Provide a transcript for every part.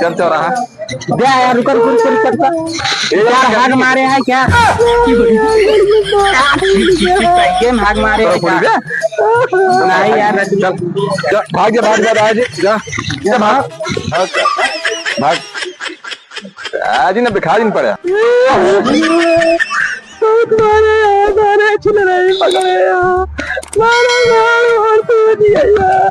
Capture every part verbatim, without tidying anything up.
चल चौराहा। जा यार, रुक, रुक, रुक, रुक, रुक। ए, यार, हाक मारे है क्या? गेम हाक मारे है क्या? नहीं यार। चल, जा, भाग जा, भाग जा, भाग जा, जा, जा, भाग, भाग, भाग। आज ही ना भिखारी में पड़ा। बहुत मारे यार, मारे, अच्छी लड़ाई पकड़े यार। मारे यार, और तो दिया यार।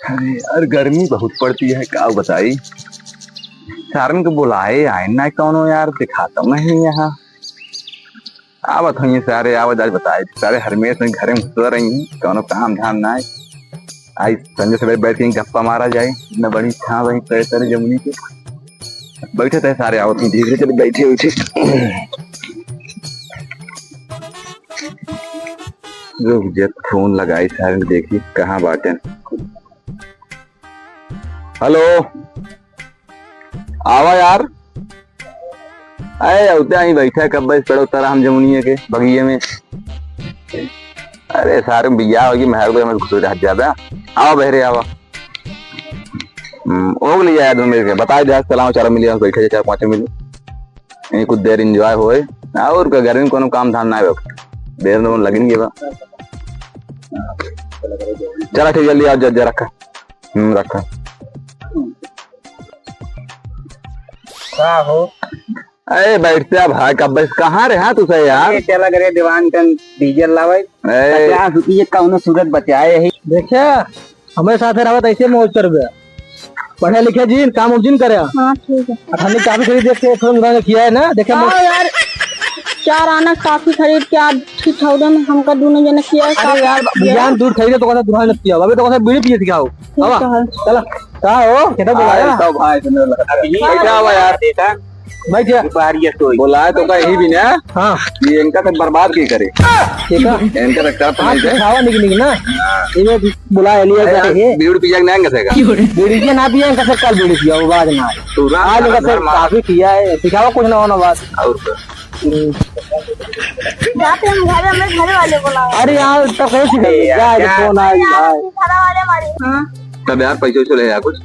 अरे यार, गर्मी बहुत पड़ती है, का बताई। सारन के बुलाए आए ना कौनो यार, दिखाता नहीं यहाँ। आवत होइहैं सारे, आवत आज बताए। सारे हरमेस में घरे में घुसवा रही हैं, कौनो काम धाम ना है। आई संजय से बैठ के गप्पा मारा जाए, न बड़ी छाँव रही तरे तरे जमुनी के। बैठे थे सारे, आवत हैं धीरे धीरे बैठे उठे। रुक जा, फोन लगाई सारे, देखी कहाँ बाटे। हेलो। आवा यार। अरे, अउते आई बैठा है, कब से पेड़ उतारा हम जमुनिया के बगिये में। अरे, सारे बिया होगी, महर में घुस रहा ज्यादा। आवा बहरे, आवा। हम्म, ओग ले जाए तुम मेरे के, बताए दे, सलाम चार मिलिया, बैठे चार पाँच मिली। यहीं कुछ देर enjoy होए। और का, गर्मी में कोनो काम धाम ना है, देर में लगिन गया। चला ठीक, जल्दी आओ, जा, जा रखा। हम्म, रखा। का हो? अरे बैठते अब, हाँ, कब बस, कहाँ रहे, हाँ, तू सही यार? ये चला करे दीवान टन डीजल लावे। ए। पचास रुपये का उन्हें सूरत बचाए है। देखा, हमारे साथ रहवत ऐसे मौज करबे। पढ़े लिखे जिन, काम उम जिन करे। हाँ, ठीक है। अब हमने काफी खरीद देख के थोड़ा मुराद किया है ना, देखे हाँ मौज। यार, चार आना काफी खरीद के आज ठीक हौदे में हमका दोनों जने किया है, अरे काफी यार, खरीद किया है। जान दूध खरीदे तो कहता दुल्हन किया, अबे तो कहता बीड़ी पिए दिखाओ। ठीक आवा, है। चला। का हो? केटा बोलाया? अरे, सब भाई, सुन लो। अभी बैठा हुआ यार, देखा। बैठ जा। दोपहरिया सोई। बोलाए तो कहीं भी ना। हाँ। ये इनका तो बर्बाद की करे। ठीक है। इनका तो करत हाँ, नहीं है। सिखावा निक निक ना। ये भी बुलाए लिए अरे यार, जाते हैं। बीड़ी पिया के नहीं कसेगा। बीड़ी के ना पिए, इनका सब कल बीड़ी पिया, वो बात ना है। तू रात आज भर इनका सब मार। काफी किया है, सिखावा कुछ ना होना बात। और क्या? हम्म। जाते हम घर, हमें घर वाले बुलाओ। अरे यार, तब कैसे सिखाएंगे? ए यार, जा, जा। फोन आ गया है। घर वाले मारे। हाँ। तब यार, पैसे वैसे ले यार कुछ।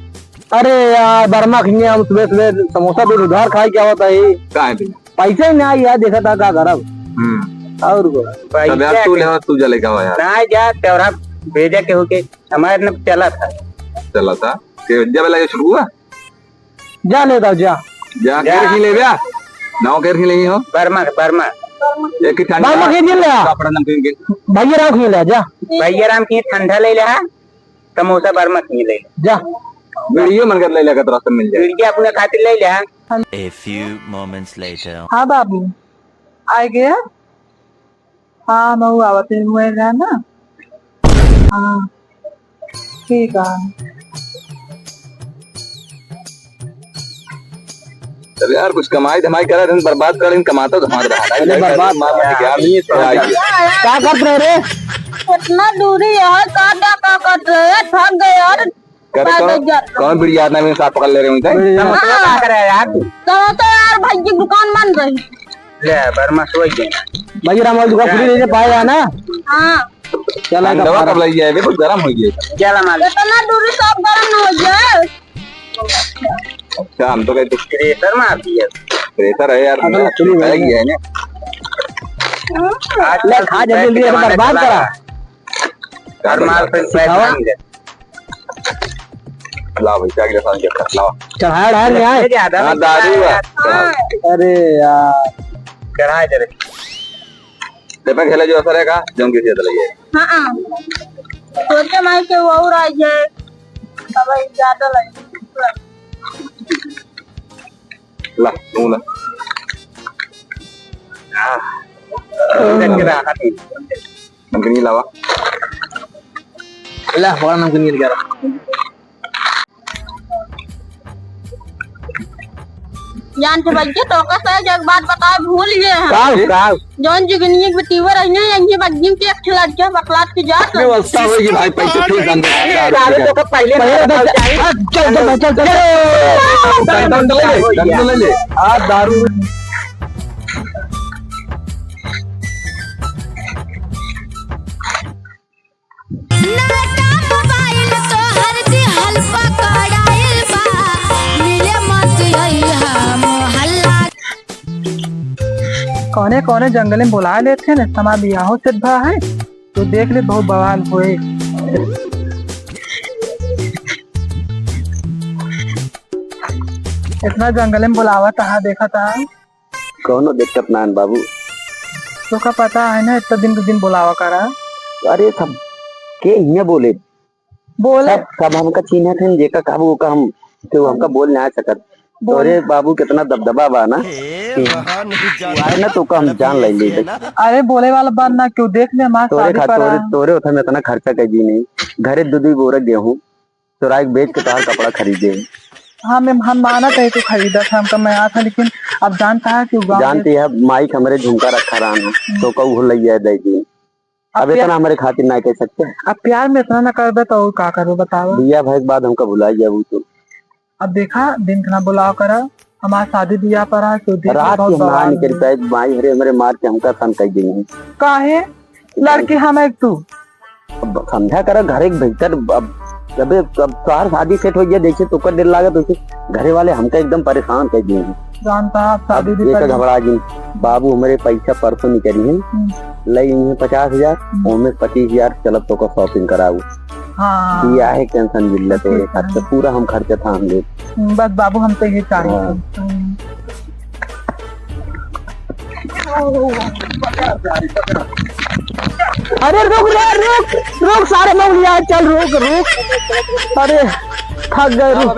अरे यार, बर्मा खिंगे हम सुबह सुबह समोसा दूध उधार खाए क्या होता है? का है बिना? पैसे ही ना यार, देखा था का करब। हम्म। और को? तब यार, पैसा तू के ले, तू जा लेके आवा यार। ना जा, तेरा भेजा के होके हमारे न चला था। चला था? के जब लगे छुटुआ? जा ले दो, जा। जा, जा। केर ही ले बे। नाव केर ही ले हो? बर्मा, बर्मा। एक ही ठंडा। बर्मा के जिन ले आ। कपड़ा नमकीन के। भैया राम के ले आ, जा। भैया राम के ठंडा ले ले आ। समोसा बर्मा के ले ले। जा। बीड़ियो मन कर ले ले, कतरा से मिल जाए। बीड़िया अपने खातिर ले ले आ। A few moments later. हाँ बाबू, आ गया। हाँ, हम ऊ आवत है, हुए रहा ना। हाँ, ठीक है। तब यार, कुछ कमाई धमाई करा, दिन बर्बाद कर, दिन कमाता धमाल रहा। अरे, बर्बाद मार, मार के क्या? क्या करत रहे रे? कितना दूरी है, का, का, का करत रहे? थक गए यार। करे कौन, कौन बीड़ी याद ना, मेरे साथ पकड़ ले रहे हैं, समोसा हाँ। का करे यार तू? समोसा यार, भाई की दुकान बंद रही। ले, बर्मा सोई गए। भाई राम वाली दुकान खुली नहीं पाएगा ना? हाँ। चला, अंडवा कब लग जाए, देखो गरम हो गया। चला मालिक। इतना दूरी सब गरम ना हो जाए। अच्छा, हम तो कहते pressure मार दिया। Pressure है यार, अगला खुली है। है ना? आज ले, खा जल्दी, जल्दी, बर्बाद करा। हर माल पे पैसा नहीं दे। लाओ भाई, क्या गिलास आने के, लाओ। चढ़ाया, ढाया नहीं आए? ये ज्यादा हाँ, दारू है। हाँ। अरे यार। चढ़ाए जरा। ते पे खेले जो असर है का, जौन किसी तरह ये। हाँ, हाँ। सोचे माई के वो और आई है, तब ज्यादा लगे। ला, तू ला। हाँ। नमकीन लावा। ला, बड़ा नमकीन गिर गया। जान के बच्चे, तो का सर, एक बात बताए भूल गए हैं। का, का? जौन जुगनिया के बेटीवर है ना, यही बग्गी के एक ठे लड़का बकलात के जात अरे, है। वस्ता होगी भाई, पैसे फिर दंड। सारे तो का पहले पहले ना तो बताओ, चल, चल, चल, चल, चल। डंडा ले ले, डंडा ले ले। आ, दारू। कौने कौने जंगले में बुलाए लेत हैं ना, हमार बियाहो सेट भा है, तो देख ले, बहुत बवाल होए। इतना जंगले में बुलावा तहा, देखा तहा। कौनो दिक्कत ना है बाबू। तोका पता है ना, इतना दिन के दिन बुलावा करा। अरे सब के हियाँ बोले, बोले। सब, सब हमका चीन्हत हन, जेका कहबू ओका हम, केहू हमका बोल ना सकत। बोल। तोरे बाबू कितना दबदबा बा ना। हे कि भगवान, नहीं तू आए ना तो ओका हम जान ले ली। अरे बोले वाला बात ना, केहू देख ले हमार तोरे शादी खा-, करा। तोरे, तोरे उठा में इतना खर्चा कर दी नहीं। घरे दो दो बोरा गेहूं चुराई के बेच के तोहार कपड़ा खरीदे। हम, हम मानत है तू खरीदत है, हमका मैं आता, लेकिन अब जानता है कि उ गाँव जानती है, माई के हमरे झुमका रखा रहन, हम्म। तो कहू हो लइया दे दी। अब अब प्या-, इतना हमरे खातिर ना कह सकते। अब प्यार में इतना ना करबे तो और का करबे बतावा? बियाह भय के बाद हमका भुलाई जाबू तू। अब देखा, दिन के ना बुलावा करा, हमार शादी बियाह पर है, तो दिन रात बहुत के हम ना बवाल निकल होई। पाए, माई हरे हमरे मार के हमका सन कह देंगे। काहे? लड़की हम एक तू। अब समझा करा, घर एक भीतर, अब, अबे, अब तोहार शादी सेट हो गया, जैसे तोकर दिल लागत, वैसे घरे वाले हमका एकदम परेशान कर दिए हैं। जानता, अब शादी भी ये कर तो ली। घबरा गई। बाबू हमरे पैसा परसों निकली है, हम्म। लई इन्हें पचास हजार, हम्म। ओमे पच्चीस हजार चलत तोका shopping कराऊ। हाँ। ये आहे tension मिल ले तोरे ठीक है। खर्चा, पूरा हम खर्चा थाम ले। हम्म, बस बाबू, हम तो ये चाहिए। हाँ। हम्म। अरे रुक रे, रुक, रुक, सारे मौलिया, चल, रुक, रुक। अरे, थक गए, रुक।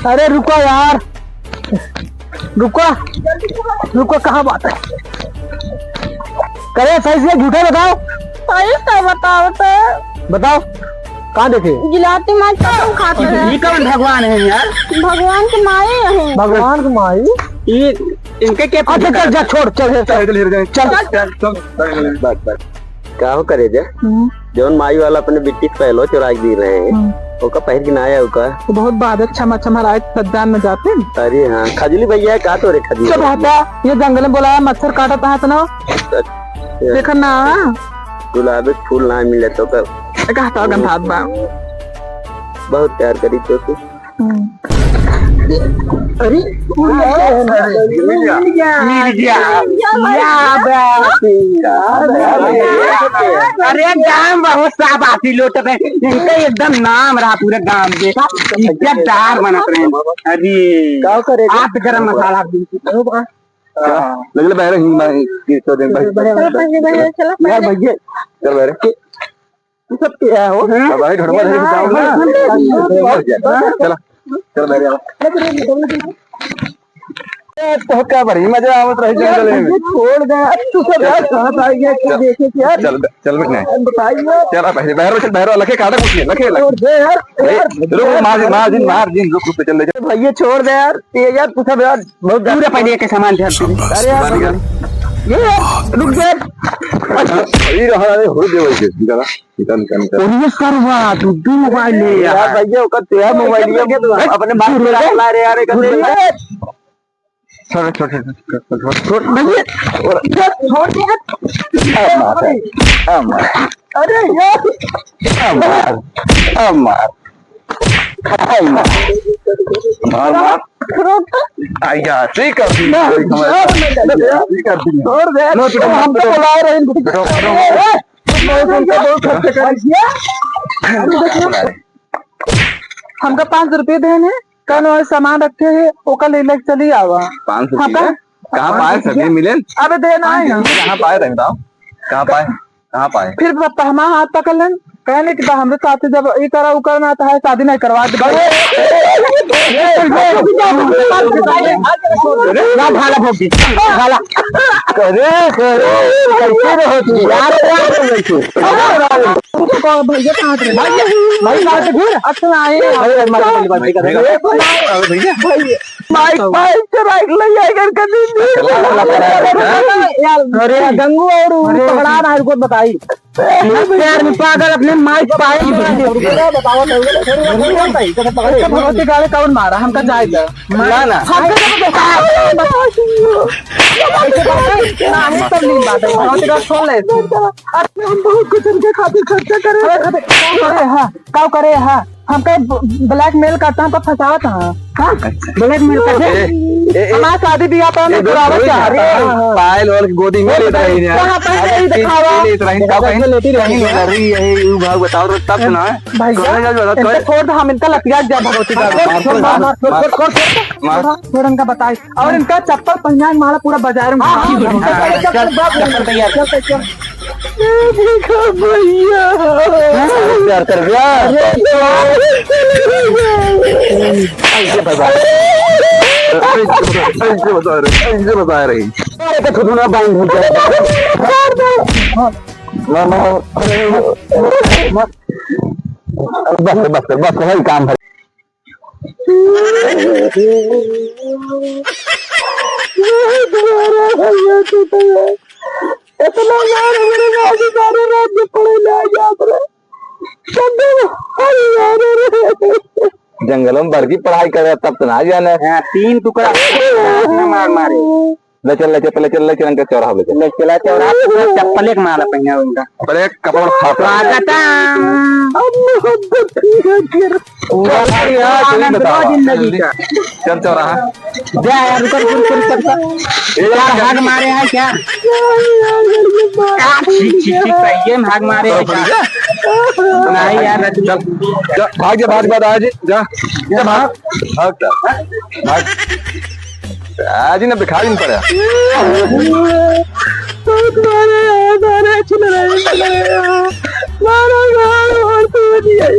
अरे रुको यार, रुको, रुको, कहाँ बात है? करे सही से, झूठे बताओ। सही से बताओ तो। बताओ, कहाँ देखे? जिलाती माई कसम खाते हैं। ये कौन भगवान है यार? भगवान के माई है। भगवान के माई? ये इनके क्या अच्छा, चल, जा, छोड़, चल, चल, चल, चल, चल। चल, चल, चल। बस, बस। का हो करे जा? हम्म। जौन माई वाला अपने बिट्टी के पहलो चुरा के दी रहे हैं, हम्म। ओका पहिर के ना आया ओका। तो बहुत बाद अच्छा मच्छा मारा आज सज्जान में जाते हैं। अरे हाँ, खजली भैया का तोरे खजली सब भैया? हटा, ये जंगल में बोलाया, मच्छर काटत है इतना। अच्छा। देखा ना। गुलाब के फूल ना मिले तो कर। एक हटा गंधात बा। बहुत प्यार करी तो तू। हम्म। अरे, मिल गया। मिल गया। मिल गया। या बात है। अरे, गांव बहुत साफ आती लोट पे। इनका एकदम नाम रहा पूरे गांव के। इज्जतदार बनत रहे। अरे, का करे? आप गरम मसाला। लगले बहरे ही ना, ये तो देख भाई। चलो, पहले, पहले, चलो, यार, पहले। भैया, चल बहरे। तू सब क्या हो? हाँ? अब भाई, घर में रह के जाओ ना। हाँ? चला, चल मेरे आओ। ए, तो क्या बड़ी मजा आवत रही जंगल में। ये छोड़ दे यार, तू सब यार, कहाँ भाग गया, क्या चल, देखे क्या? चल, चल, बैठ नहीं। बताइए। चला पहले, बहरो चल, बहरो, लखे काटा कुछ नहीं, लखे, लखे। छोड़ दे यार, ए, यार। रुक, मार, मार, जिन, मार, जिन, रुक, रुक, चल, ले जा। भैया, छोड़ दे यार, ये यार, तू सब यार, बहुत पूरा पहले के सामान ध्यान से। शाबाश, अरे यार, बढ़िया। ये यार, रुक जा। अरे, रहा, अरे, हो गया वैसे, निकाला। निकाल, निकाल, निकाल। अरे सरवा, दू दू मोबाइल ले यार यार। भैया, ओकर तेरा मोबाइल ये अपने मार के रख ला रे यार, एक छोड़, छोड़, छोड़, छोड़, छोड़, छोड़। छोड़ भैया। छोड़ दे। आ मार, आ मार। अरे यार। आ मार, आ मार। आ मार। मार, मार। आ यार, ठीक कर दी। ना, ठीक कर दी। छोड़ दे। लो, चुप, हम तो चुप। बुला रहे हैं। रुक, रुक। हमका पाँच सौ रुपये देने, कल और सामान रखे हैं, ओका ले लेके चली आवा। पाँच सौ हाँ, रुपये? का? कहाँ पाए? सब्जी मिले? अबे देना है ना। कहाँ पाए, तनी बताओ। कहाँ पाए? कहाँ पाए? फिर प-, प-, हमारा हाथ पकड़ लेन, कहने कि बा हमरे साथ जब ई करा, उ करना, तो है शादी नहीं करवा दे। ना भाला भोग दी, भाला। करे, करे, कैसे रहो तू? यार, यार, कैसे? भैया कहाँ थे? भाई, भाई, कहाँ थे? घूर। अच्छा, आए। अरे, मार के बात कर रहे हैं। भैया। भाई, भाई, चुराई के ले जाए करके दीदी। अरे, गंगू और अरे, पकड़ा ना, रुको, बताई। प्यार में पागल अपने माई पाए। बताओ, बताओ, बताओ, बताओ, बताओ, बताओ। भगवती गाड़ी कौन मारा? हमका जाए दे। ना, ना। हम सब नहीं बात है। भगवती गाड़ी छोड़ ले। अरे, हम बहुत कुछ उनके खातिर खर्चा करे। अरे, अरे, का करे, हाँ? का करे, हाँ? हमका ब-, blackmail करता, हमका फंसावत है। हाँ? Blackmail करता? ए, ए, ए, हमार शादी बियाह पर ए, हमें बुलावत है। हाँ, हाँ। पायल वाल के गोदी में लेत रही है। कहाँ पर यही दिखावा? लेत रही, तब कहीं, लेती रही कहीं है। लड़ रही है, यू भाग बताओ, तब सुना है। भैया, कौन है, बताओ, इनका कौन? छोड़ दो, हम इनका लतिया जा भगवती का। मार, छोड़, मार, मार, मार, छोड़, मार। छोड़, छोड़, छोड़। मार। छोड़, इनका बताई। और इनका चप्पल पहनाए मारा पूरा बाजार में। हाँ, हाँ, हाँ, हाँ, चल, चल, चल, चल, चल। ए, देखो भैया। प्यार कर, प्यार। ऐसे बता, ऐसे बता रहे, ऐसे बता रहे। अरे, तो खुद ना बांध हो जाए। ना, ना, अरे, बस, बस, बस, वही काम है। इतना मार हमरे बाबू सारे रात के पड़े ना याद रहे। जंगल में बड़की पढ़ाई करे तब तो ना जाने। हाँ, तीन टुकड़ा मार मारे। ले चल, ले चल, ले चल, ले चल, इनका चौराहा ले चल। ले चला चौराहा, चप्पले के माला पहिना उनका। अरे, कपड़ा फाटा। स्वागतम। पूरा आनंद लो जिंदगी का। चल चौराहा। जा यार, रुको, रुको, रुको, रुको। ए, यार, हाथ मारे हैं क्या? आ, छी, छी, छी, सही में हाथ मारे हैं क्या? नहीं यार, चल, जा, भाग जा, भाग, भाग, आज, जा, जा, भाग, भाग, जा, भाग। आज ही ना भिखारी में पड़ा। बहुत मारे हैं, मारे, अच्छी लड़ाई लड़ रहे हो। मारो, मारो, और तू नहीं आया।